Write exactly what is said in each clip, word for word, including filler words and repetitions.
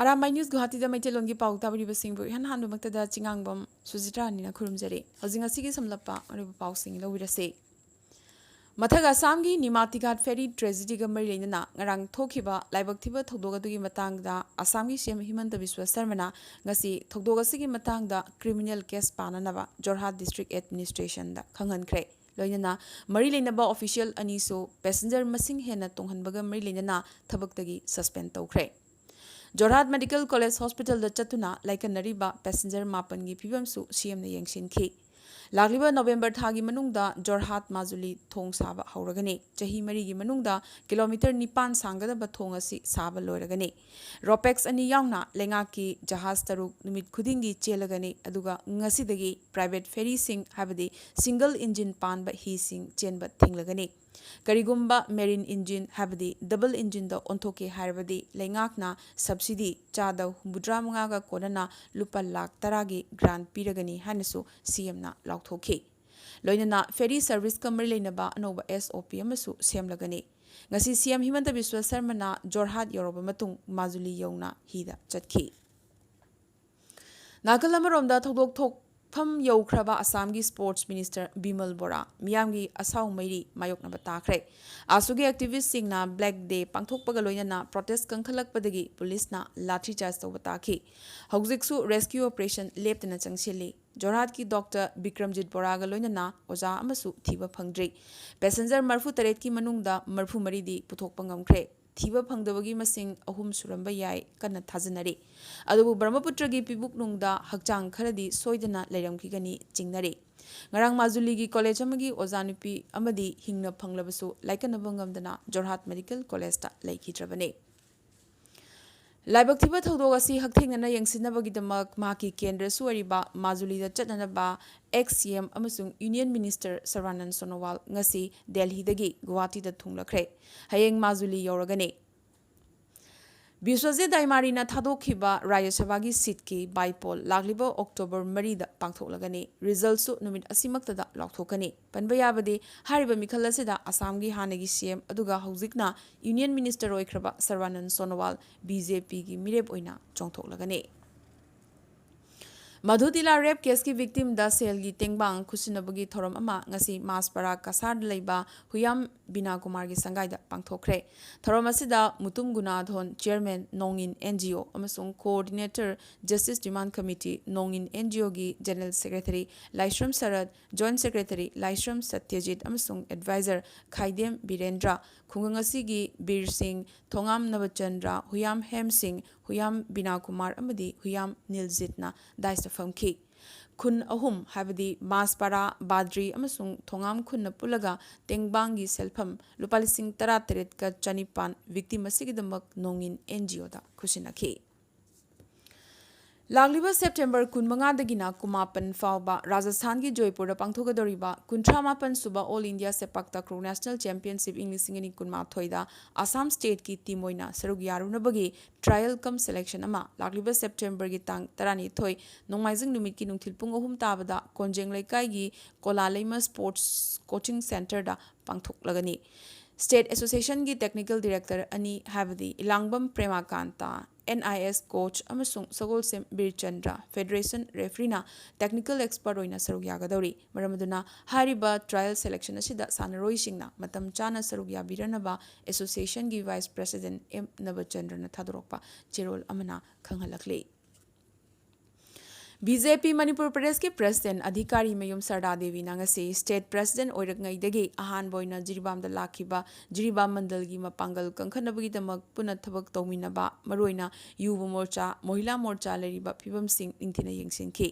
Arambai news ꯒꯨꯋꯥꯍꯥꯇꯤꯗ ꯃꯩꯇꯩꯂꯣꯟꯒꯤ ꯄꯥꯎ ꯇꯥꯕꯤꯔꯤꯕꯁꯤꯡꯕꯨ ꯏꯍꯥꯟ ꯍꯥꯟꯕꯃꯛꯇꯗ ꯆꯤꯉꯥꯡꯕꯝ ꯁꯨꯖꯤꯇ꯭ꯔꯥꯅꯤꯅ ꯈꯨꯔꯨꯝꯖꯔꯤ꯫ ꯍꯧꯖꯤꯛ ꯉꯁꯤꯒꯤ ꯁꯝꯂꯞꯄ ꯑꯔꯣꯏꯕ ꯄꯥꯎꯁꯤꯡ ꯂꯧꯕꯤꯔꯁꯤ꯫ ꯃꯊꯛ ꯑꯁꯥꯝꯒꯤ ꯅꯤꯃꯥꯇꯤꯒꯥꯠ ꯐꯦꯔꯤ ꯇ꯭ꯔꯦꯖꯦꯗꯤꯒ ꯃꯔꯤ ꯂꯩꯅꯅ ꯉꯔꯥꯡ ꯊꯣꯛꯈꯤꯕ ꯂꯥꯏꯕꯛ ꯊꯤꯕ ꯊꯧꯗꯣꯛ ꯑꯗꯨꯒꯤ ꯃꯇꯥꯡꯗ ꯑꯁꯥꯝꯒꯤ ꯁꯤ ꯑꯦꯝ ꯍꯤꯃꯟꯇ ꯕꯤꯁ꯭ꯋ ꯁꯔꯃꯅ ꯉꯁꯤ ꯊꯧꯗꯣꯛ ꯑꯁꯤꯒꯤ ꯃꯇꯥꯡꯗ ꯀ꯭ꯔꯤꯃꯤꯅꯦꯜ ꯀꯦꯁ ꯄꯥꯅꯅꯕ ꯖꯣꯔꯍꯥꯠ ꯗꯤꯁꯇ꯭ꯔꯤꯛ ꯑꯦꯗꯃꯤꯅꯤꯁꯇ꯭ꯔꯦꯁꯟꯗ ꯈꯪꯍꯟꯈ꯭ꯔꯦ꯫ ꯂꯣꯏꯅꯅ ꯃꯔꯤ ꯂꯩꯅꯕ ꯑꯣꯐꯤꯁꯤꯌꯦꯜ ꯑꯅꯤꯁꯨ ꯄꯦꯁꯦꯟꯖꯔ ꯃꯁꯤꯡ ꯍꯦꯟꯅ ꯇꯣꯡꯍꯟꯕꯒ ꯃꯔꯤ ꯂꯩꯅꯅ ꯊꯕꯛꯇꯒꯤ ꯁꯁꯄꯦꯟ ꯇꯧꯈ꯭ꯔꯦ꯫ ꯖꯣꯔꯍꯥꯠ ꯃꯦꯗꯤꯀꯦꯜ ꯀꯣꯂꯦꯖ ꯍꯣꯁꯄꯤꯇꯥꯜꯗ ꯆꯠꯇꯨꯅ ꯂꯥꯏꯀꯠꯅꯔꯤꯕ ꯄꯦꯁꯦꯟꯖꯔ ꯃꯥꯄꯟꯒꯤ ꯐꯤꯕꯝꯁꯨ ꯁꯤ ꯑꯦꯝꯅ ꯌꯦꯡꯁꯤꯟꯈꯤ꯫ ꯂꯥꯛꯂꯤꯕ ꯅꯣꯕꯦꯝꯕꯔ ꯊꯥꯒꯤ ꯃꯅꯨꯡꯗ ꯖꯣꯔꯍꯥꯠ ꯃꯥꯖꯨꯂꯤ ꯊꯣꯡ ꯁꯥꯕ ꯍꯧꯔꯒꯅꯤ꯫ ꯆꯍꯤ ꯃꯔꯤꯒꯤ ꯃꯅꯨꯡꯗ ꯀꯤꯂꯣꯃꯤꯇꯔ ꯅꯤꯄꯥꯟ ꯁꯥꯡꯒꯗꯕ ꯊꯣꯡ ꯑꯁꯤ ꯁꯥꯕ ꯂꯣꯏꯔꯒꯅꯤ꯫ ꯔꯣꯄꯦꯛꯁ ꯑꯅꯤ ꯌꯥꯎꯅ ꯂꯩꯉꯥꯛꯀꯤ ꯖꯍꯥꯖ ꯇꯔꯨꯛ ꯅꯨꯃꯤꯠ ꯈꯨꯗꯤꯡꯒꯤ ꯆꯦꯜꯂꯒꯅꯤ, ꯑꯗꯨꯒ ꯉꯁꯤꯗꯒꯤ ꯄ꯭ꯔꯥꯏꯚꯦꯠ ꯐꯦꯔꯤꯁꯤꯡ, ꯍꯥꯏꯕꯗꯤ ꯁꯤꯡꯒꯜ ꯏꯟꯖꯤꯟ ꯄꯥꯟꯕ ꯍꯤꯁꯤꯡ ꯆꯦꯟꯕ ꯊꯤꯡꯂꯒꯅꯤ꯫ ꯀꯔꯤꯒꯨꯝꯕ ꯃꯦꯔꯤꯟ ꯏꯟꯖꯤꯟ, ꯍꯥꯏꯕꯗꯤ ꯗꯕꯜ ꯏꯟꯖꯤꯟꯗ ꯑꯣꯟꯊꯣꯛꯀꯦ ꯍꯥꯏꯔꯕꯗꯤ ꯂꯩꯉꯥꯛꯅ ꯁꯕꯁꯤꯗꯤ ꯆꯥꯗ ꯍꯨꯝꯐꯨꯇꯔꯥ ꯃꯉꯥꯒ ꯀꯣꯟꯅꯅ ꯂꯨꯄꯥ ꯂꯥꯈ ꯇꯔꯥꯒꯤ ꯒ꯭ꯔꯥꯟꯠ ꯄꯤꯔꯒꯅꯤ ꯍꯥꯏꯅꯁꯨ ꯁꯤ ꯑꯦꯝꯅ ꯂꯥꯎꯊꯣꯛꯈꯤ꯫ ꯂꯣꯏꯅꯅ ꯐꯦꯔꯤ ꯁꯔꯚꯤꯁꯀ ꯃꯔꯤ ꯂꯩꯅꯕ ꯑꯅꯧꯕ ꯑꯦꯁ ꯑꯣ ꯄꯤ ꯑꯃꯁꯨ ꯁꯦꯝꯂꯒꯅꯤ꯫ ꯉꯁꯤ ꯁꯤ ꯑꯦꯝ ꯍꯤꯃꯟꯇ ꯕꯤꯁ꯭ꯋ ꯁꯔꯃꯅ ꯖꯣꯔꯍꯥꯠ ꯌꯧꯔꯕ ꯃꯇꯨꯡ ꯃꯥꯖꯨꯂꯤ ꯌꯧꯅ ꯍꯤꯗ ꯆꯠꯈꯤ꯫ ꯅꯥꯀꯜ ꯑꯃꯔꯣꯝꯗ ꯊꯧꯗꯣꯛ ꯊꯣꯛꯐꯝ ꯌꯧꯈ꯭ꯔꯕ ꯑꯁꯥꯝꯒꯤ ꯁ꯭ꯄꯣꯔꯠꯁ ꯃꯤꯅꯤꯁꯇꯔ ꯕꯤꯃꯜ ꯕꯣꯔꯥ ꯃꯤꯌꯥꯝꯒꯤ ꯑꯁꯥꯎ ꯃꯩꯔꯤ ꯃꯥꯌꯣꯛꯅꯕ ꯇꯥꯈ꯭ꯔꯦ꯫ ꯑꯥꯁꯨꯒꯤ ꯑꯦꯛꯇꯤꯚꯤꯁ꯭ꯠꯁꯤꯡꯅ ꯕ꯭ꯂꯦꯛ ꯗꯦ ꯄꯥꯡꯊꯣꯛꯄꯒ ꯂꯣꯏꯅꯅ ꯄ꯭ꯔꯣꯇꯦꯁ꯭ꯠ ꯀꯟꯈꯠꯂꯛꯄꯗꯒꯤ ꯄꯨꯂꯤꯁꯅ ꯂꯥꯊꯤ ꯆꯥꯔꯖ ꯇꯧꯕ ꯇꯥꯈꯤ꯫ ꯍꯧꯖꯤꯛꯁꯨ ꯔꯦꯁꯀ꯭ꯌꯨ ꯑꯣꯄꯔꯦꯁꯟ ꯂꯦꯞꯇꯅ ꯆꯪꯁꯤꯜꯂꯤ꯫ ꯖꯣꯔꯍꯥꯠꯀꯤ ꯗꯣꯛꯇꯔ ꯕꯤꯀ꯭ꯔꯝꯖꯤꯠ ꯕꯣꯔꯥꯒ ꯂꯣꯏꯅꯅ ꯑꯣꯖꯥ ꯑꯃꯁꯨ ꯊꯤꯕ ꯐꯪꯗ꯭ꯔꯤ꯫ ꯄꯦꯁꯦꯟꯖꯔ ꯃꯔꯤꯐꯨ ꯇꯔꯦꯠꯀꯤ ꯃꯅꯨꯡꯗ ꯃꯔꯤꯐꯨ ꯃꯔꯤꯗꯤ ꯄꯨꯊꯣꯛꯄ ꯉꯝꯈ꯭ꯔꯦ꯫ ꯊꯤꯕ ꯐꯪꯗꯕꯒꯤ ꯃꯁꯤꯡ ꯑꯍꯨꯝ ꯁꯨꯔꯝꯕ ꯌꯥꯏ, ꯀꯟꯅ ꯊꯥꯖꯅꯔꯤ꯫ ꯑꯗꯨꯕꯨ ꯕ꯭ꯔꯍ꯭ꯃꯄꯨꯇ꯭ꯔꯒꯤ ꯄꯤꯕꯨꯛꯅꯨꯡꯗ ꯍꯛꯆꯥꯡ ꯈꯔꯗꯤ ꯁꯣꯏꯗꯅ ꯂꯩꯔꯝꯈꯤꯒꯅꯤ ꯆꯤꯡꯅꯔꯤ꯫ ꯉꯔꯥꯡ ꯃꯥꯖꯨꯂꯤꯒꯤ ꯀꯣꯂꯦꯖ ꯑꯃꯒꯤ ꯑꯣꯖꯥ ꯅꯨꯄꯤ ꯑꯃꯗꯤ ꯍꯤꯡꯅ ꯐꯪꯂꯕꯁꯨ ꯂꯥꯏꯀꯠꯅꯕ ꯉꯝꯗꯅ ꯖꯣꯔꯍꯥꯠ ꯃꯦꯗꯤꯀꯦꯜ ꯀꯣꯂꯦꯖꯇ ꯂꯩꯈꯤꯗ꯭ꯔꯕꯅꯤ꯫ ꯂꯥꯏꯕꯛ ꯊꯤꯕ ꯊꯧꯗꯣꯛ ꯑꯁꯤ ꯍꯛꯊꯦꯡꯅꯅ ꯌꯦꯡꯁꯤꯟꯅꯕꯒꯤꯗꯃꯛ ꯃꯍꯥꯛꯀꯤ ꯀꯦꯟꯗ꯭ꯔꯁꯨ ꯑꯣꯏꯔꯤꯕ ꯃꯥꯖꯨꯂꯤꯗ ꯆꯠꯅꯅꯕ ꯑꯦꯛꯁ ꯁꯤ ꯑꯦꯝ ꯑꯃꯁꯨꯡ ꯌꯨꯅꯤꯌꯟ ꯃꯤꯅꯤꯁꯇꯔ ꯁꯔꯕꯥꯅꯟꯗ ꯁꯣꯅꯣꯋꯥꯜ ꯉꯁꯤ ꯗꯦꯜꯍꯤꯗꯒꯤ ꯒꯨꯋꯥꯍꯥꯇꯤꯗ ꯊꯨꯡꯂꯈ꯭ꯔꯦ꯫ ꯍꯌꯦꯡ ꯃꯥꯖꯨꯂꯤ ꯌꯧꯔꯒꯅꯤ꯫ ꯕꯤꯁ꯭ꯋꯖꯤꯠ ꯗꯥꯏꯃꯥꯔꯤꯅ ꯊꯥꯗꯣꯛꯈꯤꯕ ꯔꯥꯖ꯭ꯌ ꯁꯚꯥꯒꯤ ꯁꯤꯠꯀꯤ ꯕꯥꯏꯄꯣꯜ ꯂꯥꯛꯂꯤꯕ ꯑꯣꯛꯇꯣꯕꯔ ꯃꯔꯤꯗ ꯄꯥꯡꯊꯣꯛꯂꯒꯅꯤ꯫ ꯔꯤꯖꯜꯠꯁꯨ ꯅꯨꯃꯤꯠ ꯑꯁꯤꯃꯛꯇꯗ ꯂꯥꯎꯊꯣꯛꯀꯅꯤ꯫ ꯄꯟꯕ ꯌꯥꯕꯗꯤ, ꯍꯥꯏꯔꯤꯕ ꯃꯤꯈꯜ ꯑꯁꯤꯗ ꯑꯁꯥꯝꯒꯤ ꯍꯥꯟꯅꯒꯤ ꯁꯤ ꯑꯦꯝ ꯑꯗꯨꯒ ꯍꯧꯖꯤꯛꯅ ꯌꯨꯅꯤꯌꯟ ꯃꯤꯅꯤꯁꯇꯔ ꯑꯣꯏꯈ꯭ꯔꯕ ꯁꯔꯕꯥꯅꯟꯗ ꯁꯣꯅꯣꯋꯥꯜ ꯕꯤ ꯖꯦ ꯄꯤꯒꯤ ꯃꯤꯔꯦꯞ ꯑꯣꯏꯅ ꯆꯣꯡꯊꯣꯛꯂꯒꯅꯤ꯫ ꯃꯙꯨꯇꯤꯂꯥ ꯔꯦꯞ ꯀꯦꯁꯀꯤ ꯚꯤꯛꯇꯤꯝꯗ ꯁꯦꯜꯒꯤ ꯇꯦꯡꯕꯥꯡ ꯈꯨꯠꯁꯤꯟꯅꯕꯒꯤ ꯊꯧꯔꯝ ꯑꯃ ꯉꯁꯤ ꯃꯥꯁꯄꯥꯔꯥ ꯀꯁꯥꯔꯗ ꯂꯩꯕ ꯍꯨꯌꯥꯝ ꯕꯤꯅꯥ ꯀꯨꯃꯥꯔꯒꯤ ꯁꯪꯒꯥꯏꯗ ꯄꯥꯡꯊꯣꯛꯈ꯭ꯔꯦ꯫ ꯊꯧꯔꯝ ꯑꯁꯤꯗ ꯃꯨꯇꯨꯝ ꯒꯨꯅꯥꯙꯣꯟ, ꯆꯤꯌꯔꯃꯦꯟ ꯅꯣꯡꯏꯟ ꯑꯦꯟ ꯖꯤ ꯑꯣ ꯑꯃꯁꯨꯡ ꯀꯣꯑꯣꯔꯗꯤꯅꯦꯇꯔ ꯖꯁꯇꯤꯁ ꯗꯤꯃꯥꯟ ꯀꯃꯤꯇꯤ ꯅꯣꯡꯏꯟ ꯑꯦꯟ ꯖꯤ ꯑꯣꯒꯤ general secretary Laishram Sarat, joint secretary Laishram Satyajit ꯑꯃꯁꯨꯡ ꯑꯦꯗꯚꯥꯏꯖꯔ ꯈꯥꯏꯗꯦꯝ ꯕꯤꯔꯦꯟꯗ꯭ꯔ, ꯈꯨꯡꯒꯪ ꯑꯁꯤꯒꯤ ꯕꯤꯔ ꯁꯤꯡ, ꯊꯣꯉꯥꯝ ꯅꯕꯆꯟꯗ꯭ꯔ, ꯍꯨꯌꯥꯝ ꯍꯦꯝ ꯁꯤꯡ, ꯍꯨꯌꯥꯝ ꯕꯤꯅꯥ ꯀꯨꯃꯥꯔ ꯑꯃꯗꯤ ꯍꯨꯌꯥꯝ ꯅꯤꯜꯖꯤꯠꯅ ꯗꯥꯏꯁꯇ ꯐꯝꯈꯤ꯫ ꯈꯨꯟ ꯑꯍꯨꯝ, ꯍꯥꯏꯕꯗꯤ ꯃꯥꯁꯄꯥꯔꯥ, ꯕꯥꯗ꯭ꯔꯤ ꯑꯃꯁꯨꯡ ꯊꯣꯉꯥꯝ ꯈꯨꯟꯅ ꯄꯨꯜꯂꯒ ꯇꯦꯡꯕꯥꯡꯒꯤ ꯁꯦꯜꯐꯝ ꯂꯨꯄꯥ ꯂꯤꯁꯤꯡ ꯇꯔꯥꯇꯔꯦꯠꯀ ꯆꯅꯤꯄꯥꯟ ꯚꯤꯛꯇꯤꯝ ꯑꯁꯤꯒꯤꯗꯃꯛ ꯅꯣꯡꯏꯟ ꯑꯦꯟ ꯖꯤ ꯑꯣꯗ ꯈꯨꯠꯁꯤꯟꯅꯈꯤ꯫ ꯂꯥꯛꯂꯤꯕ ꯁꯦꯞꯇꯦꯝꯕꯔ ꯀꯨꯟꯃꯉꯥꯗꯒꯤꯅ ꯀꯨꯟꯃꯥꯄꯟ ꯐꯥꯎꯕ ꯔꯥꯖꯁꯊꯥꯟꯒꯤ ꯖꯣꯏꯄꯨꯔꯗ ꯄꯥꯡꯊꯣꯛꯀꯗꯧꯔꯤꯕ ꯀꯨꯟꯊ꯭ꯔꯥ ꯃꯥꯄꯟ ꯁꯨꯕ ꯑꯣꯜ ꯏꯟꯗꯤꯌꯥ ꯁꯦꯄꯥꯛ ꯇꯀ꯭ꯔꯨ ꯅꯦꯁꯅꯦꯜ ꯆꯦꯝꯄꯤꯌꯟꯁꯤꯞ ꯏꯪ ꯂꯤꯁꯤꯡ ꯑꯅꯤ ꯀꯨꯟꯃꯥꯊꯣꯏꯗ ꯑꯁꯥꯝ ꯁ꯭ꯇꯦꯠꯀꯤ ꯇꯤꯝ ꯑꯣꯏꯅ ꯁꯔꯨꯛ ꯌꯥꯔꯨꯅꯕꯒꯤ trial cum selection ꯑꯃ ꯂꯥꯛꯂꯤꯕ ꯁꯦꯞꯇꯦꯝꯕꯔꯒꯤ ꯇꯥꯡ ꯇꯔꯥꯅꯤꯊꯣꯏ, ꯅꯣꯡꯃꯥꯏꯖꯤꯡ ꯅꯨꯃꯤꯠꯀꯤ ꯅꯨꯡꯊꯤꯜ ꯄꯨꯡ ꯑꯍꯨꯝ ꯇꯥꯕꯗ ꯀꯣꯟꯖꯦꯡ ꯂꯩꯀꯥꯏꯒꯤ ꯀꯣꯂꯥ ꯂꯩꯃ ꯁ꯭ꯄꯣꯔꯠꯁ ꯀꯣꯆꯤꯡ ꯁꯦꯟꯇꯔꯗ ꯄꯥꯡꯊꯣꯛꯂꯒꯅꯤ꯫ ꯁ꯭ꯇꯦꯠ ꯑꯦꯁꯣꯁꯤꯌꯦꯁꯟꯒꯤ ꯇꯦꯛꯅꯤꯀꯦꯜ ꯗꯤꯔꯦꯛꯇꯔ ꯑꯅꯤ, ꯍꯥꯏꯕꯗꯤ ꯏꯂꯥꯡꯕꯝ ꯄ꯭ꯔꯦꯃꯥꯀꯥꯟꯇ, ꯑꯦꯟ ꯑꯥꯏ ꯑꯦꯁ ꯀꯣꯆ, ꯑꯃꯁꯨꯡ ꯁꯒꯣꯜꯁꯦꯝ ꯕꯤꯔꯆꯟꯗ꯭ꯔ, ꯐꯦꯗꯔꯦꯁꯟ ꯔꯦꯐ꯭ꯔꯤꯅ ꯇꯦꯛꯅꯤꯀꯦꯜ ꯑꯦꯛꯁꯄꯔꯠ ꯑꯣꯏꯅ ꯁꯔꯨꯛ ꯌꯥꯒꯗꯧꯔꯤ꯫ ꯃꯔꯝ ꯑꯗꯨꯅ ꯍꯥꯏꯔꯤꯕ trial selection ꯑꯁꯤꯗ ꯁꯥꯟꯅꯔꯣꯏꯁꯤꯡꯅ ꯃꯇꯝ ꯆꯥꯅ ꯁꯔꯨꯛ ꯌꯥꯕꯤꯔꯅꯕ ꯑꯦꯁꯣꯁꯤꯌꯦꯁꯟꯒꯤ ꯚꯥꯏꯁ ꯄ꯭ꯔꯦꯁꯤꯗꯦꯟꯠ ꯑꯦꯝ ꯅꯕꯆꯟꯗ꯭ꯔꯅ ꯊꯥꯗꯣꯔꯛꯄ ꯆꯦꯔꯣꯜ ꯑꯃꯅ ꯈꯪꯍꯜꯂꯛꯂꯤ꯫ ꯕꯤ ꯖꯦ ꯄꯤ ꯃꯅꯤꯄꯨꯔ ꯄ꯭ꯔꯗꯦꯁꯀꯤ ꯄ꯭ꯔꯦꯁꯤꯗꯦꯟꯠ ꯑꯙꯤꯀꯥꯔꯤ ꯃꯌꯨꯝ ꯁꯔꯗꯥ ꯗꯦꯕꯤꯅ ꯉꯁꯤ ꯁ꯭ꯇꯦꯠ ꯄ꯭ꯔꯦꯁꯤꯗꯦꯟꯠ ꯑꯣꯏꯔꯛꯉꯩꯗꯒꯤ ꯑꯍꯥꯟꯕ ꯑꯣꯏꯅ ꯖꯤꯔꯤꯕꯥꯝꯗ ꯂꯥꯛꯈꯤꯕ ꯖꯤꯔꯤꯕꯥꯝ ꯃꯟꯗꯜꯒꯤ ꯃꯄꯥꯡꯒꯜ ꯀꯟꯈꯠꯅꯕꯒꯤꯗꯃꯛ ꯄꯨꯟꯅ ꯊꯕꯛ ꯇꯧꯃꯤꯟꯅꯕ, ꯃꯔꯨꯑꯣꯏꯅ ꯌꯨꯕ ꯃꯣꯔꯆꯥ, ꯃꯣꯍꯤꯂꯥ ꯃꯣꯔꯆꯥ ꯂꯩꯔꯤꯕ ꯐꯤꯕꯝꯁꯤꯡ ꯅꯤꯡꯊꯤꯅ ꯌꯦꯡꯁꯤꯟꯈꯤ꯫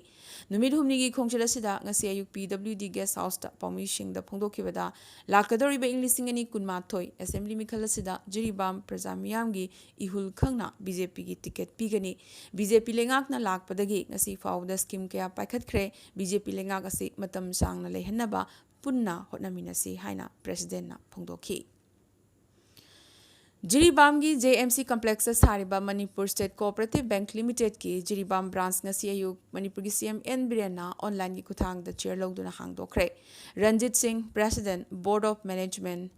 ꯅꯨꯃꯤꯠ ꯍꯨꯝꯅꯤꯒꯤ ꯈꯣꯡꯆꯠ ꯑꯁꯤꯗ ꯉꯁꯤ ꯑꯌꯨꯛ ꯄꯤ ꯗꯕ꯭ꯂꯤꯎ ꯗꯤ ꯒꯦꯁ ꯍꯥꯎꯁꯇ ꯄꯥꯎꯃꯤꯁꯤꯡꯗ ꯐꯣꯡꯗꯣꯛꯈꯤꯕꯗ, ꯂꯥꯛꯀꯗꯧꯔꯤꯕ ꯏꯪ ꯂꯤꯁꯤꯡ ꯑꯅꯤ ꯀꯨꯟꯃꯥꯊꯣꯏ ꯑꯦꯁꯦꯝꯕ꯭ꯂꯤ ꯃꯤꯈꯜ ꯑꯁꯤꯗ ꯖꯤꯔꯤꯕꯥꯝ ꯄ꯭ꯔꯖꯥ ꯃꯤꯌꯥꯝꯒꯤ ꯏꯍꯨꯜ ꯈꯪꯅ ꯕꯤ ꯖꯦ ꯄꯤꯒꯤ ꯇꯤꯀꯦꯠ ꯄꯤꯒꯅꯤ꯫ ꯕꯤ ꯖꯦ ꯄꯤ ꯂꯩꯉꯥꯛꯅ ꯂꯥꯛꯄꯗꯒꯤ ꯉꯁꯤ ꯐꯥꯎꯕꯗ ꯁ꯭ꯀꯤꯝ ꯀꯌꯥ ꯄꯥꯏꯈꯠꯈ꯭ꯔꯦ꯫ ꯕꯤ ꯖꯦ ꯄꯤ ꯂꯩꯉꯥꯛ ꯑꯁꯤ ꯃꯇꯝ ꯁꯥꯡꯅ ꯂꯩꯍꯟꯅꯕ ꯄꯨꯟꯅ ꯍꯣꯠꯅꯃꯤꯟꯅꯁꯤ ꯍꯥꯏꯅ ꯄ꯭ꯔꯦꯁꯤꯗꯦꯟꯠꯅ ꯐꯣꯡꯗꯣꯛꯈꯤ꯫ ꯖꯤꯔꯤꯕꯥꯝꯒꯤ ꯖꯦ ꯑꯦꯝ ꯁꯤ ꯀꯝꯄ꯭ꯂꯦꯛꯁꯇ ꯁꯥꯔꯤꯕ ꯃꯅꯤꯄꯨꯔ ꯁ꯭ꯇꯦꯠ ꯀꯣꯑꯣꯄꯔꯦꯇꯤꯚ ꯕꯦꯡꯛ ꯂꯤꯃꯤꯇꯦꯗꯀꯤ ꯖꯤꯔꯤꯕꯥꯝ ꯕ꯭ꯔꯥꯟꯆ ꯉꯁꯤ ꯑꯌꯨꯛ ꯃꯅꯤꯄꯨꯔꯒꯤ ꯁꯤ ꯑꯦꯝ ꯑꯦꯟ ꯕꯤꯔꯦꯟꯅ ꯑꯣꯟꯂꯥꯏꯟꯒꯤ ꯈꯨꯠꯊꯥꯡꯗ ꯆꯤꯌꯔ ꯂꯧꯗꯨꯅ ꯍꯥꯡꯗꯣꯛꯈ꯭ꯔꯦ꯫ Ranjit Singh, president, board of management,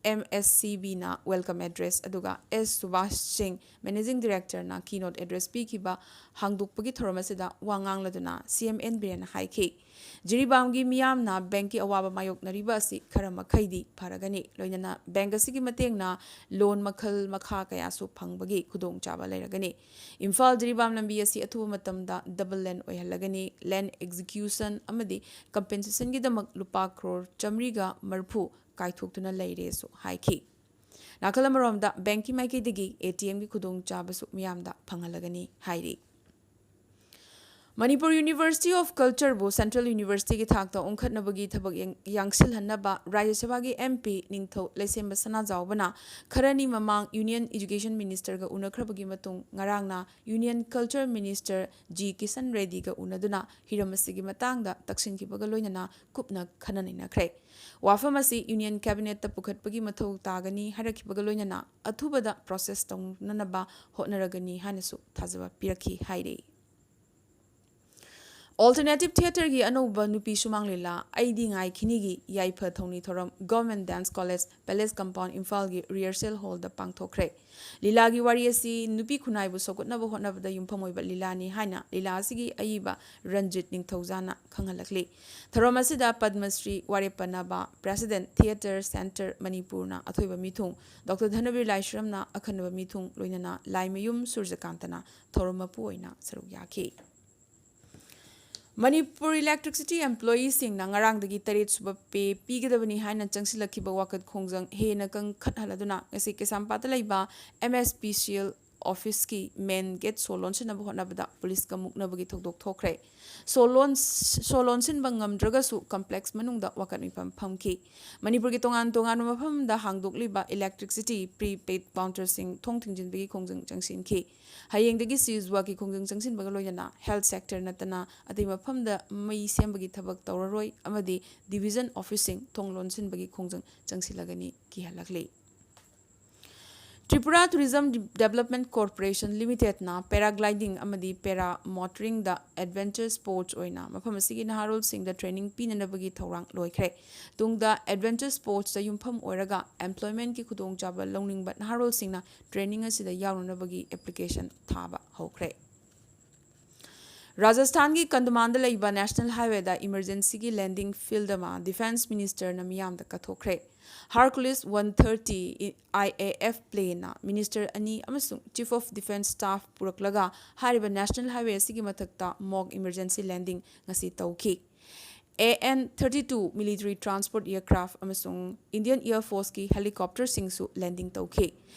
M S C ꯕꯤꯅ ꯋꯦꯜꯀꯝ ꯑꯦꯗ꯭ꯔꯦꯁ, ꯑꯗꯨꯒ ꯑꯦꯁ ꯁꯨꯕꯥꯁ ꯁꯤꯡ, ꯃꯦꯅꯦꯖꯤꯡ ꯗꯤꯔꯦꯛꯇꯔꯅ ꯀꯤꯅꯣꯠ ꯑꯦꯗ꯭ꯔꯦꯁ ꯄꯤꯈꯤꯕ ꯍꯥꯡꯗꯣꯛꯄꯒꯤ ꯊꯧꯔꯝ ꯑꯁꯤꯗ ꯋꯥ ꯉꯥꯡꯂꯗꯨꯅ ꯁꯤ ꯑꯦꯝ ꯑꯦꯟ ꯕꯤꯔꯦꯟꯅ ꯍꯥꯏꯈꯤ, ꯖꯤꯔꯤꯕꯥꯝꯒꯤ ꯃꯤꯌꯥꯝꯅ ꯕꯦꯡꯛꯀꯤ ꯑꯋꯥꯕ ꯃꯥꯌꯣꯛꯅꯔꯤꯕ ꯑꯁꯤ ꯈꯔ ꯃꯈꯩꯗꯤ ꯐꯔꯒꯅꯤ, ꯂꯣꯏꯅꯅ ꯕꯦꯡꯛ ꯑꯁꯤꯒꯤ ꯃꯇꯦꯡꯅ ꯂꯣꯟ ꯃꯈꯜ ꯃꯈꯥ ꯀꯌꯥꯁꯨ ꯐꯪꯕꯒꯤ ꯈꯨꯗꯣꯡꯆꯥꯕ ꯂꯩꯔꯒꯅꯤ꯫ ꯏꯝꯐꯥꯜ ꯖꯤꯔꯤꯕꯥꯝ ꯂꯝꯕꯤ ꯑꯁꯤ ꯑꯊꯨꯕ ꯃꯇꯝꯗ ꯗꯕꯜ ꯂꯦꯟ ꯑꯣꯏꯍꯜꯂꯒꯅꯤ, ꯂꯦꯟ ꯑꯦꯛꯖꯤꯀ꯭ꯌꯨꯁꯟ ꯑꯃꯗꯤ ꯀꯝꯄꯦꯟꯁꯦꯁꯟꯒꯤꯗꯃꯛ ꯂꯨꯄꯥ ꯀ꯭ꯔꯣꯔ ꯆꯥꯃꯔꯤꯒ ꯃꯔꯤꯐꯨ ꯀꯥꯏꯊꯣꯛꯇꯨꯅ ꯂꯩꯔꯦꯁꯨ ꯍꯥꯏꯈꯤ꯫ ꯅꯥꯀꯜ ꯑꯃꯔꯣꯝꯗ ꯕꯦꯡꯛꯀꯤ ꯃꯥꯏꯀꯩꯗꯒꯤ ꯑꯦ ꯇꯤ ꯑꯦꯝꯒꯤ ꯈꯨꯗꯣꯡꯆꯥꯕꯁꯨ ꯃꯤꯌꯥꯝꯗ ꯐꯪꯍꯜꯂꯒꯅꯤ ꯍꯥꯏꯔꯤ꯫ ꯃꯅꯤꯄꯨꯔ ꯌꯨꯅꯤꯚꯔꯁꯤꯇꯤ ꯑꯣꯐ ꯀꯜꯆꯔꯕꯨ ꯁꯦꯟꯇ꯭ꯔꯦꯜ ꯌꯨꯅꯤꯚꯔꯁꯤꯇꯤꯒꯤ ꯊꯥꯛꯇ ꯑꯣꯟꯈꯠꯅꯕꯒꯤ ꯊꯕꯛ ꯌꯥꯡ-, ꯌꯥꯡꯁꯤꯜꯍꯟꯅꯕ ꯔꯥꯖ꯭ꯌ ꯁꯚꯥꯒꯤ ꯑꯦꯝ ꯄꯤ ꯅꯤꯡꯊꯧ ꯂꯩꯁꯦꯝꯕ ꯁꯅꯥꯖꯥꯎꯕꯅ ꯈꯔꯅꯤ ꯃꯃꯥꯡ ꯌꯨꯅꯤꯌꯟ ꯏꯖꯨꯀꯦꯁꯟ ꯃꯤꯅꯤꯁꯇꯔꯒ ꯎꯅꯈ꯭ꯔꯕꯒꯤ ꯃꯇꯨꯡ ꯉꯔꯥꯡꯅ union culture minister G Kisan ꯔꯦꯗꯤꯒ ꯎꯅꯗꯨꯅ ꯍꯤꯔꯝ ꯑꯁꯤꯒꯤ ꯃꯇꯥꯡꯗ ꯇꯛꯁꯤꯟꯈꯤꯕꯒ ꯂꯣꯏꯅꯅ ꯀꯨꯞꯅ ꯈꯟꯅ ꯅꯩꯅꯈ꯭ꯔꯦ꯫ ꯋꯥꯐꯝ ꯑꯁꯤ ꯌꯨꯅꯤꯌꯟ ꯀꯦꯕꯤꯅꯦꯠꯇ ꯄꯨꯈꯠꯄꯒꯤ ꯃꯊꯧ ꯇꯥꯒꯅꯤ ꯍꯥꯏꯔꯛꯈꯤꯕꯒ ꯂꯣꯏꯅꯅ ꯑꯊꯨꯕꯗ ꯄ꯭ꯔꯣꯁꯦꯁ ꯇꯧꯅꯅꯕ ꯍꯣꯠꯅꯔꯒꯅꯤ ꯍꯥꯏꯅꯁꯨ ꯊꯥꯖꯕ ꯄꯤꯔꯛꯈꯤ ꯍꯥꯏꯔꯤ꯫ ꯑꯣꯜꯇꯔꯅꯦꯇꯤꯚ ꯊꯤꯌꯦꯇꯔꯒꯤ ꯑꯅꯧꯕ ꯅꯨꯄꯤ ꯁꯨꯃꯥꯡ ꯂꯤꯂꯥ ꯑꯩꯗꯤ ꯉꯥꯏꯈꯤꯅꯤꯒꯤ ꯌꯥꯏꯐ ꯊꯧꯅꯤ ꯊꯧꯔꯝ government dance college, palace compound, ꯏꯝꯐꯥꯜꯒꯤ ꯔꯤꯍꯔꯁꯦꯜ ꯍꯣꯜꯗ ꯄꯥꯡꯊꯣꯛꯈ꯭ꯔꯦ꯫ ꯂꯤꯂꯥꯒꯤ ꯋꯥꯔꯤ ꯑꯁꯤ ꯅꯨꯄꯤ ꯈꯨꯟꯅꯥꯏꯕꯨ ꯁꯧꯒꯠꯅꯕ ꯍꯣꯠꯅꯕꯗ ꯌꯨꯝꯐꯝ ꯑꯣꯏꯕ ꯂꯤꯂꯥꯅꯤ ꯍꯥꯏꯅ ꯂꯤꯂꯥ ꯑꯁꯤꯒꯤ ꯑꯏꯕ ꯔꯟꯖꯤꯠ ꯅꯤꯡꯊꯧꯖꯥꯅ ꯈꯪꯍꯜꯂꯛꯂꯤ꯫ ꯊꯧꯔꯝ ꯑꯁꯤꯗ ꯄꯗꯃꯁ꯭ꯔꯤ ꯋꯥꯔꯦꯞ ꯄꯟꯅꯕ ꯄ꯭ꯔꯦꯁꯤꯗꯦꯟꯠ ꯊꯤꯌꯦꯇꯔ ꯁꯦꯟꯇꯔ ꯃꯅꯤꯄꯨꯔꯅ ꯑꯊꯣꯏꯕ ꯃꯤꯊꯨꯡ, ꯗꯣꯛꯇꯔ ꯙꯅꯕꯤꯔ ꯂꯥꯏꯁ꯭ꯔꯝꯅ ꯑꯈꯟꯅꯕ ꯃꯤꯊꯨꯡ, ꯂꯣꯏꯅꯅ ꯂꯥꯏꯃꯌꯨꯝ ꯁꯨꯔꯖꯀꯥꯟꯇꯅ ꯊꯧꯔꯝ ꯃꯄꯨ ꯑꯣꯏꯅ ꯁꯔꯨꯛ ꯌꯥꯈꯤ꯫ ꯃꯅꯤꯄꯨꯔ ꯏꯂꯦꯛꯇ꯭ꯔꯤꯁꯤꯇꯤ ꯑꯦꯝꯄ꯭ꯂꯣꯌꯤꯁꯤꯡꯅ ꯉꯔꯥꯡꯗꯒꯤ ꯇꯔꯦꯠ ꯁꯨꯕ ꯄꯦ ꯄꯤꯒꯗꯕꯅꯤ ꯍꯥꯏꯅ ꯆꯪꯁꯤꯜꯂꯛꯈꯤꯕ ꯋꯥꯀꯠ ꯈꯣꯡꯖꯪ ꯍꯦꯟꯅ ꯀꯟꯈꯠꯍꯜꯂꯗꯨꯅ ꯉꯁꯤ ꯀꯩꯁꯥꯝꯄꯥꯠꯇ ꯂꯩꯕ M S P C L ꯑꯣꯐꯤꯁꯀꯤ ꯃꯦꯟ ꯒꯦꯠ ꯁꯣ ꯂꯣꯟꯁꯤꯟꯅꯕ ꯍꯣꯠꯅꯕꯗ ꯄꯨꯂꯤꯁꯀ ꯃꯨꯛꯅꯕꯒꯤ ꯊꯧꯗꯣꯛ ꯊꯣꯛꯈ꯭ꯔꯦ꯫ ꯁꯣ ꯂꯣꯟ-, ꯁꯣ ꯂꯣꯟꯁꯤꯟꯕ ꯉꯝꯗ꯭ꯔꯒꯁꯨ ꯀꯝꯄ꯭ꯂꯦꯛꯁ ꯃꯅꯨꯡꯗ ꯋꯥꯀꯠ ꯃꯤꯐꯝ ꯐꯝꯈꯤ꯫ ꯃꯅꯤꯄꯨꯔꯒꯤ ꯇꯣꯉꯥꯟ ꯇꯣꯉꯥꯟꯕ ꯃꯐꯝꯗ ꯍꯥꯡꯗꯣꯛꯂꯤꯕ ꯏꯂꯦꯛꯇ꯭ꯔꯤꯁꯤꯇꯤ ꯄ꯭ꯔꯤꯄꯦꯗ ꯀꯥꯎꯟꯇꯔꯁꯤꯡ ꯊꯣꯡ ꯊꯤꯡꯖꯤꯟꯕꯒꯤ ꯈꯣꯡꯖꯪ ꯆꯪꯁꯤꯟꯈꯤ꯫ ꯍꯌꯦꯡꯗꯒꯤ ꯁꯤꯖꯋꯥꯒꯤ ꯈꯣꯡꯖꯪ ꯆꯪꯁꯤꯟꯕꯒ ꯂꯣꯏꯅꯅ ꯍꯦꯜꯊ ꯁꯦꯛꯇꯔ ꯅꯠꯇꯅ ꯑꯇꯩ ꯃꯐꯝꯗ ꯃꯩ ꯁꯦꯝꯕꯒꯤ ꯊꯕꯛ ꯇꯧꯔꯔꯣꯏ ꯑꯃꯗꯤ ꯗꯤꯚꯤꯖꯟ ꯑꯣꯐꯤꯁꯁꯤꯡ ꯊꯣꯡ ꯂꯣꯟꯁꯤꯟꯕꯒꯤ ꯈꯣꯡꯖꯪ ꯆꯪꯁꯤꯜꯂꯒꯅꯤ ꯀꯤꯍꯜꯂꯛꯂꯤ꯫ Tripura Tourism Development Corporation Limitedꯅ paragliding ꯑꯃꯗꯤ paramotoringꯗ adventure sports ꯑꯣꯏꯅ ꯃꯐꯝ ꯑꯁꯤꯒꯤ ꯅꯍꯥꯔꯣꯜꯁꯤꯡꯗ training ꯄꯤꯅꯅꯕꯒꯤ ꯊꯧꯔꯥꯡ ꯂꯣꯏꯈ꯭ꯔꯦ꯫ ꯇꯨꯡꯗ adventure sportsꯇ ꯌꯨꯝꯐꯝ ꯑꯣꯏꯔꯒ employmentꯀꯤ ꯈꯨꯗꯣꯡꯆꯥꯕ ꯂꯧꯅꯤꯡꯕ ꯅꯍꯥꯔꯣꯜꯁꯤꯡꯅ training ꯑꯁꯤꯗ ꯌꯥꯎꯅꯅꯕꯒꯤ application ꯊꯥꯕ ꯍꯧꯈ꯭ꯔꯦ꯫ ꯔꯥꯖꯁꯊꯥꯟꯒꯤ ꯀꯟꯙꯃꯥꯟꯗ ꯂꯩꯕ National Highwayꯗ emergencyꯒꯤ landing field ꯑꯃ Defence Ministerꯅ ꯃꯤꯌꯥꯝꯗ ꯀꯠꯊꯣꯛꯈ꯭ꯔꯦ꯫ Hercules one thirty IAF planeꯅ Minister ꯑꯅꯤ ꯑꯃꯁꯨꯡ Chief of Defence Staff ꯄꯨꯔꯛꯂꯒ ꯍꯥꯏꯔꯤꯕ National Highway ꯑꯁꯤꯒꯤ ꯃꯊꯛꯇ mock emergency landing ꯉꯁꯤ ꯇꯧꯈꯤ꯫ AN thirty two military transport aircraft ꯑꯃꯁꯨꯡ Indian Air Forceꯀꯤ helicopterꯁꯤꯡꯁꯨ landing ꯇꯧꯈꯤ꯫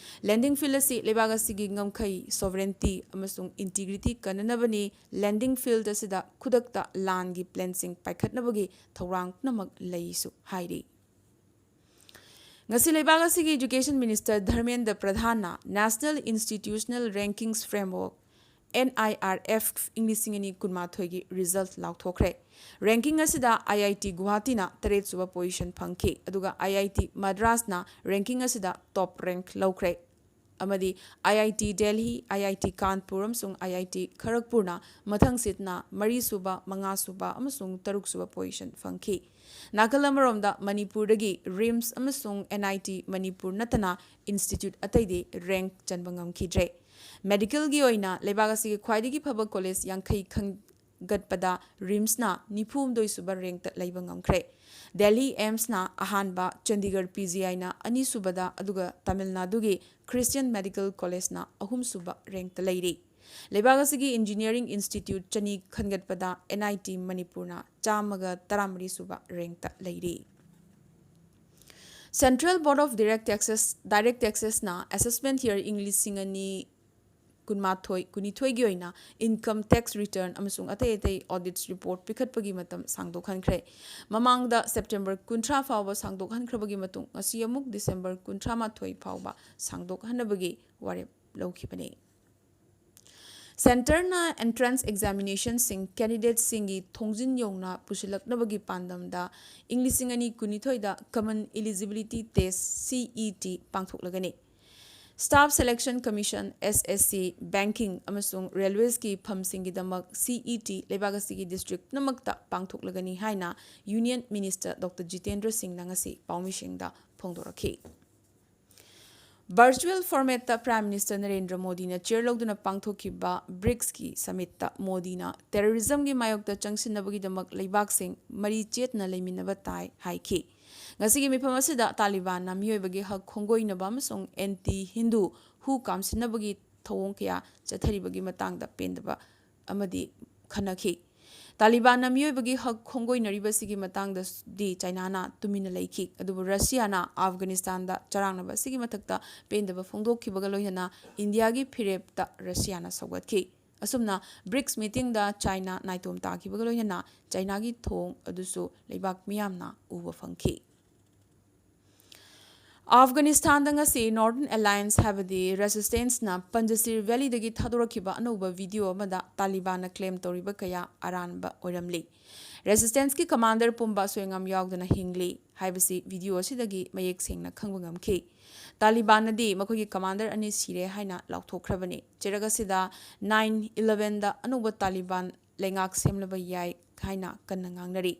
Landing field ꯑꯁꯤ ꯂꯩꯕꯥꯛ ꯑꯁꯤꯒꯤ ꯉꯝꯈꯩ, sovereignty ꯑꯃꯁꯨꯡ integrity ꯀꯟꯅꯅꯕꯅꯤ꯫ Landing field ꯑꯁꯤꯗ ꯈꯨꯗꯛꯇ ꯂꯥꯟꯒꯤ planeꯁꯤꯡ ꯄꯥꯏꯈꯠꯅꯕꯒꯤ ꯊꯧꯔꯥꯡ ꯄꯨꯝꯅꯃꯛ ꯂꯩꯁꯨ ꯍꯥꯏꯔꯤ꯫ ꯉꯁꯤ ꯂꯩꯕꯥꯛ ꯑꯁꯤꯒꯤ Education Minister Dharmendra ꯄ꯭ꯔꯙꯥꯟꯅ National Institutional Rankings Framework, NIRF, ꯏꯪ ꯂꯤꯁꯤꯡ ꯑꯅꯤ ꯀꯨꯟꯃꯥꯊꯣꯏꯒꯤ result ꯂꯥꯎꯊꯣꯛꯈ꯭ꯔꯦ꯫ Ranking ꯑꯁꯤꯗ IIT ꯒꯨꯋꯥꯍꯥꯇꯤꯅ ꯇꯔꯦꯠ ꯁꯨꯕ position ꯐꯪꯈꯤ, ꯑꯗꯨꯒ IIT ꯃꯗ꯭ꯔꯥꯁꯅ ranking ꯑꯁꯤꯗ top rank ꯂꯧꯈ꯭ꯔꯦ꯫ ꯑꯃꯗꯤ IIT Delhi, IIT ꯀꯥꯟꯄꯨꯔ ꯑꯃꯁꯨꯡ IIT ꯈꯔꯒꯄꯨꯔꯅ ꯃꯊꯪꯁꯤꯠꯅ ꯃꯔꯤꯁꯨꯕ, ꯃꯉꯥꯁꯨꯕ ꯑꯃꯁꯨꯡ ꯇꯔꯨꯛꯁꯨꯕ position ꯐꯪꯈꯤ꯫ ꯅꯥꯀꯜ ꯑꯃꯔꯣꯝꯗ ꯃꯅꯤꯄꯨꯔꯗꯒꯤ RIMS ꯑꯃꯁꯨꯡ NIT ꯃꯅꯤꯄꯨꯔ ꯅꯠꯇꯅ institute ꯑꯇꯩꯗꯤ rank ꯆꯟꯕ ꯉꯝꯈꯤꯗ꯭ꯔꯦ꯫ Medicalꯒꯤ ꯑꯣꯏꯅ ꯂꯩꯕꯥꯛ ꯑꯁꯤꯒꯤ ꯈ꯭ꯋꯥꯏꯗꯒꯤ ꯐꯕ college ꯌꯥꯡꯈꯩ ꯈꯟꯒꯠꯄꯗ RIMSꯅ ꯅꯤꯐꯨ ꯍꯨꯝꯗꯣꯏ ꯁꯨꯕ rankꯇ ꯂꯩꯕ ꯉꯝꯈ꯭ꯔꯦ꯫ Delhi AIIMSꯅ ꯑꯍꯥꯟꯕ, ꯆꯟꯗꯤꯒꯔ PGIꯅ ꯑꯅꯤꯁꯨꯕꯗ, ꯑꯗꯨꯒ ꯇꯥꯃꯤꯜ ꯅꯥꯗꯨꯒꯤ Christian Medical Collegeꯅ ꯑꯍꯨꯝꯁꯨꯕ rankꯇ ꯂꯩꯔꯤ꯫ ꯂꯩꯕꯥꯛ ꯑꯁꯤꯒꯤ Engineering Institute ꯆꯅꯤ ꯈꯟꯒꯠꯄꯗ NIT ꯃꯅꯤꯄꯨꯔꯅ ꯆꯥꯝꯃꯒ ꯇꯔꯥꯃꯔꯤ ꯁꯨꯕ rankꯇ ꯂꯩꯔꯤ꯫ Central Board of Direct Taxes, Direct Taxesꯅ assessment year ꯏꯪ ꯂꯤꯁꯤꯡ ꯑꯅꯤ ꯀꯨꯟꯃꯥꯊꯣꯏ ꯀꯨꯟꯅꯤꯊꯣꯏꯒꯤ ꯑꯣꯏꯅ income tax return ꯑꯃꯁꯨꯡ ꯑꯇꯩ ꯑꯇꯩ audits report ꯄꯤꯈꯠꯄꯒꯤ ꯃꯇꯝ ꯁꯥꯡꯗꯣꯛꯍꯟꯈ꯭ꯔꯦ꯫ ꯃꯃꯥꯡꯗ September ꯀꯨꯟꯊ꯭ꯔꯥ ꯐꯥꯎꯕ ꯁꯥꯡꯗꯣꯛꯍꯟꯈ꯭ꯔꯕꯒꯤ ꯃꯇꯨꯡ ꯉꯁꯤ ꯑꯃꯨꯛ December ꯀꯨꯟꯊ꯭ꯔꯥ ꯃꯥꯊꯣꯏ ꯐꯥꯎꯕ ꯁꯥꯡꯗꯣꯛꯍꯟꯅꯕꯒꯤ ꯋꯥꯔꯦꯞ ꯂꯧꯈꯤꯕꯅꯤ꯫ Centreꯅ entrance examinationꯁꯤꯡ candidateꯁꯤꯡꯒꯤ ꯊꯣꯡꯖꯤꯟ ꯌꯧꯅ ꯄꯨꯁꯤꯜꯂꯛꯅꯕꯒꯤ ꯄꯥꯟꯗꯝꯗ ꯏꯪ ꯂꯤꯁꯤꯡ ꯑꯅꯤ ꯀꯨꯟꯅꯤꯊꯣꯏꯗ Common Eligibility Test, CET, ꯄꯥꯡꯊꯣꯛꯂꯒꯅꯤ꯫ Staff Selection Commission, S S C, banking ꯑꯃꯁꯨꯡ railwaysꯀꯤ ꯐꯝꯁꯤꯡꯒꯤꯗꯃꯛ C E T ꯂꯩꯕꯥꯛ ꯑꯁꯤꯒꯤ district ꯄꯨꯝꯅꯃꯛꯇ ꯄꯥꯡꯊꯣꯛꯂꯒꯅꯤ ꯍꯥꯏꯅ Union Minister Doctor Jitendra Singhꯅ ꯉꯁꯤ ꯄꯥꯎꯃꯤꯁꯤꯡꯗ ꯐꯣꯡꯗꯣꯔꯛꯈꯤ꯫ Virtual formatꯇ Prime Minister ꯅꯔꯦꯟꯗ꯭ꯔ ꯃꯣꯗꯤꯅ chair ꯂꯧꯗꯨꯅ ꯄꯥꯡꯊꯣꯛꯈꯤꯕ BRICSꯀꯤ summitꯇ ꯃꯣꯗꯤꯅ terrorismꯒꯤ ꯃꯥꯌꯣꯛꯇ ꯆꯪꯁꯤꯟꯅꯕꯒꯤꯗꯃꯛ ꯂꯩꯕꯥꯛꯁꯤꯡ ꯃꯔꯤ ꯆꯦꯠꯅ ꯂꯩꯃꯤꯟꯅꯕ ꯇꯥꯏ ꯍꯥꯏꯈꯤ꯫ ꯉꯁꯤꯒꯤ ꯃꯤꯐꯝ ꯑꯁꯤꯗ ꯇꯥꯂꯤꯕꯥꯟꯅ ꯃꯤꯑꯣꯏꯕꯒꯤ ꯍꯛ ꯈꯣꯡꯒꯣꯏꯅꯕ ꯑꯃꯁꯨꯡ anti Hindu ꯍꯨ ꯀꯥꯝꯁꯤꯟꯅꯕꯒꯤ ꯊꯧꯑꯣꯡ ꯀꯌꯥ ꯆꯠꯊꯔꯤꯕꯒꯤ ꯃꯇꯥꯡꯗ ꯄꯦꯟꯗꯕ ꯑꯃꯗꯤ ꯈꯟꯅꯈꯤ꯫ ꯇꯥꯂꯤꯕꯥꯟꯅ ꯃꯤꯑꯣꯏꯕꯒꯤ ꯍꯛ ꯈꯣꯡꯒꯣꯏꯅꯔꯤꯕꯁꯤꯒꯤ ꯃꯇꯥꯡꯗꯗꯤ ꯆꯥꯏꯅꯥꯅ ꯇꯨꯃꯤꯟꯅ ꯂꯩꯈꯤ, ꯑꯗꯨꯕꯨ ꯔꯁꯤꯌꯥꯅ ꯑꯐꯒꯥꯅꯤꯁꯇꯥꯟꯗ ꯆꯔꯥꯡꯅꯕ ꯑꯁꯤꯒꯤ ꯃꯊꯛꯇ ꯄꯦꯟꯗꯕ ꯐꯣꯡꯗꯣꯛꯈꯤꯕꯒ ꯂꯣꯏꯅꯅ ꯏꯟꯗꯤꯌꯥꯒꯤ ꯐꯤꯔꯦꯞꯇ ꯔꯁꯤꯌꯥꯅ ꯁꯧꯒꯠꯈꯤ꯫ ꯑꯁꯨꯝꯅ BRICS meetingꯗ ꯆꯥꯏꯅꯥ ꯅꯥꯏꯇꯣꯝ ꯇꯥꯈꯤꯕꯒ ꯂꯣꯏꯅꯅ ꯆꯥꯏꯅꯥꯒꯤ ꯊꯧꯑꯣꯡ ꯑꯗꯨꯁꯨ ꯂꯩꯕꯥꯛ ꯃꯤꯌꯥꯝꯅ ꯎꯕ ꯐꯪꯈꯤ꯫ ꯑꯐꯒꯥꯅꯤꯁꯇꯥꯟꯗ ꯉꯁꯤ Northern Alliance ꯍꯥꯏꯕꯗꯤ Resistanceꯅ ꯄꯟꯖꯁꯤꯔ Valleyꯗꯒꯤ ꯊꯥꯗꯣꯔꯛꯈꯤꯕ ꯑꯅꯧꯕ video ꯑꯃꯗ ꯇꯥꯂꯤꯕꯥꯟꯅ claim ꯇꯧꯔꯤꯕ ꯀꯌꯥ ꯑꯔꯥꯟꯕ ꯑꯣꯏꯔꯝꯂꯤ꯫ Resistanceꯀꯤ commander ꯄꯨꯝꯕ ꯑꯁꯣꯏ ꯑꯉꯥꯝ ꯌꯥꯎꯗꯅ ꯍꯤꯡꯂꯤ ꯍꯥꯏꯕꯁꯤ video ꯑꯁꯤꯗꯒꯤ ꯃꯌꯦꯛ ꯁꯦꯡꯅ ꯈꯪꯕ ꯉꯝꯈꯤ꯫ ꯇꯥꯂꯤꯕꯥꯟꯅꯗꯤ ꯃꯈꯣꯏꯒꯤ commander ꯑꯅꯤ ꯁꯤꯔꯦ ꯍꯥꯏꯅ ꯂꯥꯎꯊꯣꯛꯈ꯭ꯔꯕꯅꯤ꯫ ꯆꯩꯔꯛ ꯑꯁꯤꯗ nine elevenꯗ ꯑꯅꯧꯕ ꯇꯥꯂꯤꯕꯥꯟ ꯂꯩꯉꯥꯛ ꯁꯦꯝꯂꯕ ꯌꯥꯏ ꯍꯥꯏꯅ ꯀꯟꯅ ꯉꯥꯡꯅꯔꯤ꯫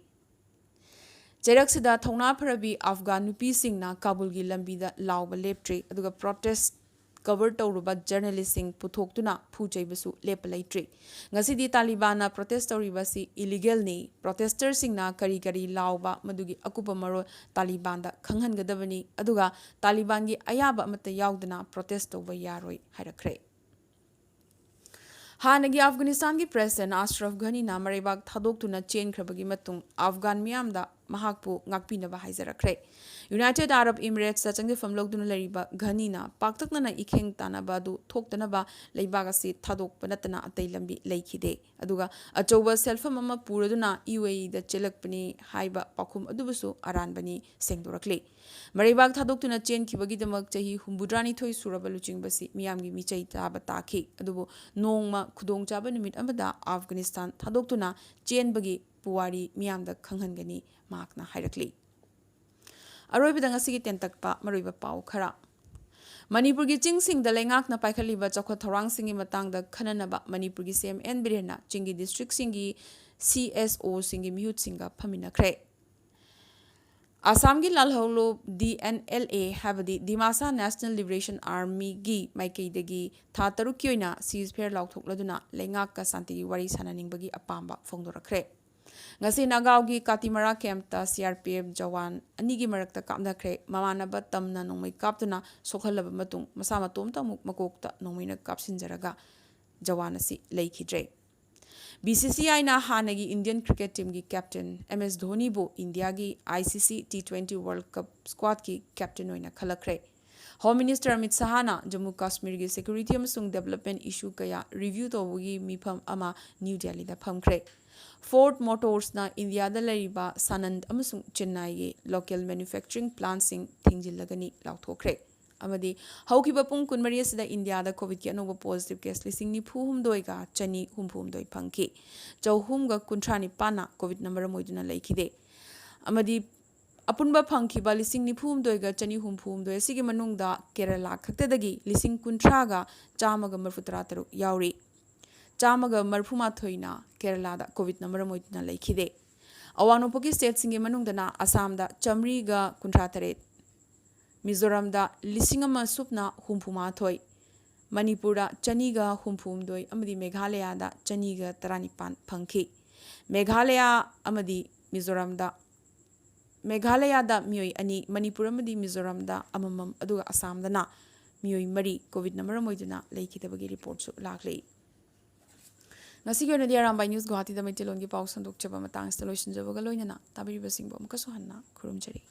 ꯆꯩꯔꯛꯁꯤꯗ ꯊꯧꯅꯥ ꯐꯔꯕꯤ ꯑꯐꯒꯥꯟ ꯅꯨꯄꯤꯁꯤꯡꯅ ꯀꯥꯕꯨꯜꯒꯤ ꯂꯝꯕꯤꯗ ꯂꯥꯎꯕ ꯂꯦꯞꯇ꯭ꯔꯤ, ꯑꯗꯨꯒ protest cover ꯇꯧꯔꯨꯕ journalistꯁꯤꯡ ꯄꯨꯊꯣꯛꯇꯨꯅ ꯐꯨ ꯆꯩꯕꯁꯨ ꯂꯦꯞꯄ ꯂꯩꯇ꯭ꯔꯤ꯫ ꯉꯁꯤꯗꯤ ꯇꯥꯂꯤꯕꯥꯟꯅ protest ꯇꯧꯔꯤꯕ ꯑꯁꯤ illegalꯅꯤ꯫ Protesterꯁꯤꯡꯅ ꯀꯔꯤ ꯀꯔꯤ ꯂꯥꯎꯕ, ꯃꯗꯨꯒꯤ ꯑꯀꯨꯞꯄ ꯃꯔꯣꯜ ꯇꯥꯂꯤꯕꯥꯟꯗ ꯈꯪꯍꯟꯒꯗꯕꯅꯤ, ꯑꯗꯨꯒ ꯇꯥꯂꯤꯕꯥꯟꯒꯤ ꯑꯌꯥꯕ ꯑꯃꯠꯇ ꯌꯥꯎꯗꯅ protest ꯇꯧꯕ ꯌꯥꯔꯣꯏ ꯍꯥꯏꯔꯛꯈ꯭ꯔꯦ꯫ ꯍꯥꯟꯅꯒꯤ ꯑꯐꯒꯥꯅꯤꯁꯇꯥꯟꯒꯤ President ꯑꯁ꯭ꯔꯐ ꯘꯅꯤꯅ ꯃꯔꯩꯕꯥꯛ ꯊꯥꯗꯣꯛꯇꯨꯅ ꯆꯦꯟꯈ꯭ꯔꯕꯒꯤ ꯃꯇꯨꯡ ꯑꯐꯒꯥꯟ ꯃꯤꯌꯥꯝꯗ ꯃꯍꯥꯛꯄꯨ ꯉꯥꯛꯄꯤꯅꯕ ꯍꯥꯏꯖꯔꯛꯈ꯭ꯔꯦ꯫ United Arab Emiratesꯇ ꯆꯪꯖꯐꯝ ꯂꯧꯗꯨꯅ ꯂꯩꯔꯤꯕ ꯘꯅꯤꯅ ꯄꯥꯛꯇꯛꯅꯅ ꯏꯈꯦꯡ ꯇꯥꯟꯅꯕ ꯑꯗꯨ ꯊꯣꯛꯇꯅꯕ ꯂꯩꯕꯥꯛ ꯑꯁꯤ ꯊꯥꯗꯣꯛꯄ ꯅꯠꯇꯅ ꯑꯇꯩ ꯂꯝꯕꯤ ꯂꯩꯈꯤꯗꯦ꯫ ꯑꯗꯨꯒ ꯑꯆꯧꯕ ꯁꯦꯜꯐꯝ ꯑꯃ ꯄꯨꯔꯗꯨꯅ UAEꯗ ꯆꯦꯜꯂꯛꯄꯅꯤ ꯍꯥꯏꯕ ꯄꯥꯎꯈꯨꯝ ꯑꯗꯨꯕꯨꯁꯨ ꯑꯔꯥꯟꯕꯅꯤ ꯁꯦꯡꯗꯣꯔꯛꯂꯤ꯫ ꯃꯔꯩꯕꯥꯛ ꯊꯥꯗꯣꯛꯇꯨꯅ ꯆꯦꯟꯈꯤꯕꯒꯤꯗꯃꯛ ꯆꯍꯤ ꯍꯨꯝꯐꯨꯇꯔꯥꯅꯤꯊꯣꯏ ꯁꯨꯔꯕ ꯂꯨꯆꯤꯡꯕꯁꯤ ꯃꯤꯌꯥꯝꯒꯤ ꯃꯤꯆꯩ ꯆꯥꯕ ꯇꯥꯈꯤ꯫ ꯑꯗꯨꯕꯨ ꯅꯣꯡꯃ ꯈꯨꯗꯣꯡꯆꯥꯕ ꯅꯨꯃꯤꯠ ꯑꯃꯗ ꯑꯐꯒꯥꯅꯤꯁꯇꯥꯟ ꯊꯥꯗꯣꯛꯇꯨꯅ ꯆꯦꯟꯕꯒꯤ ꯄꯨꯋꯥꯔꯤ ꯃꯤꯌꯥꯝꯗ ꯈꯪꯍꯟꯒꯅꯤ, ꯃꯍꯥꯛꯅ ꯍꯥꯏꯔꯛꯂꯤ꯫ ꯑꯔꯣꯏꯕꯗ ꯉꯁꯤꯒꯤ ꯇꯦꯟꯇꯛꯄ ꯃꯔꯨꯑꯣꯏꯕ ꯄꯥꯎ ꯈꯔ꯫ ꯃꯅꯤꯄꯨꯔꯒꯤ ꯆꯤꯡꯁꯤꯡꯗ ꯂꯩꯉꯥꯛꯅ ꯄꯥꯏꯈꯠꯂꯤꯕ ꯆꯥꯎꯈꯠ ꯊꯧꯔꯥꯡꯁꯤꯡꯒꯤ ꯃꯇꯥꯡꯗ ꯈꯟꯅꯅꯕ ꯃꯅꯤꯄꯨꯔꯒꯤ ꯁꯤ ꯑꯦꯝ ꯑꯦꯟ ꯕꯤꯔꯦꯟꯅ ꯆꯤꯡꯒꯤ ꯗꯤꯁꯇ꯭ꯔꯤꯛꯁꯤꯡꯒꯤ ꯁꯤ ꯑꯦꯁ ꯑꯣꯁꯤꯡꯒꯤ ꯃꯤꯍꯨꯠꯁꯤꯡꯒ ꯐꯝꯃꯤꯟꯅꯈ꯭ꯔꯦ꯫ ꯑꯁꯥꯝꯒꯤ ꯂꯥꯜꯍꯧꯂꯨꯞ ꯗꯤ ꯑꯦꯟ ꯑꯦꯜ ꯑꯦ, ꯍꯥꯏꯕꯗꯤ ꯗꯤꯃꯥꯁꯥ ꯅꯦꯁꯅꯦꯜ ꯂꯤꯕꯔꯦꯁꯟ ꯑꯥꯔꯃꯤꯒꯤ ꯃꯥꯏꯀꯩꯗꯒꯤ ꯊꯥ ꯇꯔꯨꯛꯀꯤ ꯑꯣꯏꯅ ꯁꯤꯖ ꯐꯦꯌꯔ ꯂꯥꯎꯊꯣꯛꯂꯗꯨꯅ ꯂꯩꯉꯥꯛꯀ ꯁꯥꯟꯇꯤꯒꯤ ꯋꯥꯔꯤ ꯁꯥꯟꯅꯅꯤꯡꯕꯒꯤ ꯑꯄꯥꯝꯕ ꯐꯣꯡꯗꯣꯔꯛꯈ꯭ꯔꯦ꯫ ꯉꯁꯤ ꯅꯥꯒꯥꯎꯒꯤ ꯀꯥꯇꯤꯃꯔꯥ ꯀꯦꯝꯞꯇ C R P F Jawan ꯑꯅꯤꯒꯤ ꯃꯔꯛꯇ ꯀꯥꯞꯅꯈ꯭ꯔꯦ꯫ ꯃꯃꯥꯟꯅꯕ ꯇꯝꯅ ꯅꯣꯡꯃꯩ ꯀꯥꯞꯇꯨꯅ ꯁꯣꯛꯍꯜꯂꯕ ꯃꯇꯨꯡ, ꯃꯁꯥ ꯃꯇꯣꯝꯇ ꯑꯃꯨꯛ ꯃꯀꯣꯛꯇ ꯅꯣꯡꯃꯩꯅ ꯀꯥꯞꯁꯤꯟꯖꯔꯒ ꯖꯋꯥꯟ ꯑꯁꯤ ꯂꯩꯈꯤꯗ꯭ꯔꯦ꯫ ꯕꯤ ꯁꯤ ꯁꯤ ꯑꯥꯏꯅ ꯍꯥꯟꯅꯒꯤ ꯏꯟꯗꯤꯌꯟ ꯀ꯭ꯔꯤꯀꯦꯠ ꯇꯤꯝꯒꯤ ꯀꯦꯞꯇꯦꯟ ꯑꯦꯝ ꯑꯦꯁ ꯙꯣꯅꯤꯕꯨ ꯏꯟꯗꯤꯌꯥꯒꯤ I C C T twenty world cup ꯁ꯭ꯀ꯭ꯋꯥꯗꯀꯤ ꯀꯦꯞꯇꯦꯟ ꯑꯣꯏꯅ ꯈꯜꯂꯛꯈ꯭ꯔꯦ꯫ ꯍꯣꯝ ꯃꯤꯅꯤꯁꯇꯔ ꯑꯃꯤꯠ ꯁꯍꯥꯅ ꯖꯝꯃꯨ ꯀꯥꯁꯃꯤꯔꯒꯤ ꯁꯦꯀ꯭ꯌꯨꯔꯤꯇꯤ ꯑꯃꯁꯨꯡ ꯗꯦꯕꯂꯞꯃꯦꯟ ꯏꯁꯨ ꯀꯌꯥ ꯔꯤꯚ꯭ꯌꯨ ꯇꯧꯕꯒꯤ ꯃꯤꯐꯝ ꯑꯃ ꯅ꯭ꯌꯨ ꯗꯦꯜꯂꯤꯗ ꯐꯝꯈ꯭ꯔꯦ꯫ ꯐꯣꯔꯗ ꯃꯣꯇꯣꯔꯁꯅ ꯏꯟꯗꯤꯌꯥꯗ ꯂꯩꯔꯤꯕ ꯁꯥꯅꯟꯗ ꯑꯃꯁꯨꯡ ꯆꯦꯟꯅꯥꯏꯒꯤ ꯂꯣꯀꯦꯜ ꯃꯦꯅꯨꯐꯦꯛꯆꯔꯤꯡ ꯄ꯭ꯂꯥꯟꯠꯁꯤꯡ ꯊꯤꯡꯖꯤꯜꯂꯒꯅꯤ ꯂꯥꯎꯊꯣꯛꯈ꯭ꯔꯦ꯫ ꯑꯃꯗꯤ ꯍꯧꯈꯤꯕ ꯄꯨꯡ ꯀꯨꯟꯃꯔꯤ ꯑꯁꯤꯗ ꯏꯟꯗꯤꯌꯥꯗ ꯀꯣꯚꯤꯗꯀꯤ ꯑꯅꯧꯕ ꯄꯣꯖꯤꯇꯤꯚ ꯀꯦꯁ ꯂꯤꯁꯤꯡ ꯅꯤꯐꯨ ꯍꯨꯝꯗꯣꯏꯒ ꯆꯅꯤ ꯍꯨꯝꯐꯨ ꯍꯨꯝꯗꯣꯏ ꯐꯪꯈꯤ꯫ ꯆꯍꯨꯝꯒ ꯀꯨꯟꯊ꯭ꯔꯥ ꯅꯤꯄꯥꯟꯅ ꯀꯣꯚꯤꯗꯅ ꯃꯔꯝ ꯑꯣꯏꯗꯨꯅ ꯂꯩꯈꯤꯗꯦ꯫ ꯑꯃꯗꯤ ꯑꯄꯨꯟꯕ ꯐꯪꯈꯤꯕ ꯂꯤꯁꯤꯡ ꯅꯤꯐꯨ ꯍꯨꯝꯗꯣꯏꯒ ꯆꯅꯤ ꯍꯨꯝꯐꯨ ꯍꯨꯝꯗꯣꯏ ꯑꯁꯤꯒꯤ ꯃꯅꯨꯡꯗ ꯀꯦꯔꯂꯥ ꯈꯛꯇꯗꯒꯤ ꯂꯤꯁꯤꯡ ꯀꯨꯟꯊ꯭ꯔꯥꯒ ꯆꯥꯝꯃꯒ ꯃꯔꯤꯐꯨ ꯇꯔꯥ ꯇꯔꯨꯛ ꯌꯥꯎꯔꯤ꯫ ꯆꯥꯝꯃꯒ ꯃꯔꯤꯐꯨ ꯃꯥꯊꯣꯏꯅ ꯀꯦꯔꯂꯥꯗ ꯀꯣꯚꯤꯗꯅ ꯃꯔꯝ ꯑꯣꯏꯗꯨꯅ ꯂꯩꯈꯤꯗꯦ꯫ ꯑꯋꯥꯡ ꯅꯣꯡꯄꯣꯛꯀꯤ ꯁ꯭ꯇꯦꯠꯁꯤꯡꯒꯤ ꯃꯅꯨꯡꯗꯅ ꯑꯁꯥꯝꯗ ꯆꯥꯝꯃꯔꯤꯒ ꯀꯨꯟꯊ꯭ꯔꯥ ꯇꯔꯦꯠ, ꯃꯤꯖꯣꯔꯥꯝꯗ ꯂꯤꯁꯤꯡ ꯑꯃ ꯁꯨꯞꯅ ꯍꯨꯝꯐꯨ ꯃꯥꯊꯣꯏ, ꯃꯅꯤꯄꯨꯔꯗ ꯆꯅꯤꯒ ꯍꯨꯝꯐꯨ ꯍꯨꯝꯗꯣꯏ ꯑꯃꯗꯤ ꯃꯦꯘꯥꯂꯌꯥꯗ ꯆꯅꯤꯒ ꯇꯔꯥꯅꯤꯄꯥꯟ ꯐꯪꯈꯤ꯫ ꯃꯦꯘꯥꯂꯌꯥ ꯑꯃꯗꯤ ꯃꯤꯖꯣꯔꯥꯝꯗ, ꯃꯦꯘꯥꯂꯌꯥꯗ ꯃꯤꯑꯣꯏ ꯑꯅꯤ, ꯃꯅꯤꯄꯨꯔ ꯑꯃꯗꯤ ꯃꯤꯖꯣꯔꯥꯝꯗ ꯑꯃꯃꯝ, ꯑꯗꯨꯒ ꯑꯁꯥꯝꯗꯅ ꯃꯤꯑꯣꯏ ꯃꯔꯤ ꯀꯣꯚꯤꯗꯅ ꯃꯔꯝ ꯑꯣꯏꯗꯨꯅ ꯂꯩꯈꯤꯗꯕꯒꯤ ꯔꯤꯄꯣꯔꯠꯁꯨ ꯂꯥꯛꯂꯤ꯫ ꯉꯁꯤꯒꯤ ꯑꯣꯏꯅꯗꯤ ꯑꯔꯥꯝꯕꯥꯏ ꯅ꯭ꯌꯨꯁ ꯒꯨꯋꯥꯍꯥꯇꯤꯗ ꯃꯩꯇꯩꯂꯣꯟꯒꯤ ꯄꯥꯎ ꯁꯟꯗꯣꯛꯆꯕ ꯃꯇꯥꯡ ꯑꯁꯤꯗ ꯂꯣꯏꯁꯤꯟꯖꯕꯒ ꯂꯣꯏꯅꯅ ꯇꯥꯕꯤꯔꯤꯕꯁꯤꯡꯕꯨ ꯑꯃꯨꯛꯀꯁꯨ ꯍꯟꯅ ꯈꯨꯔꯨꯝꯖꯔꯤ꯫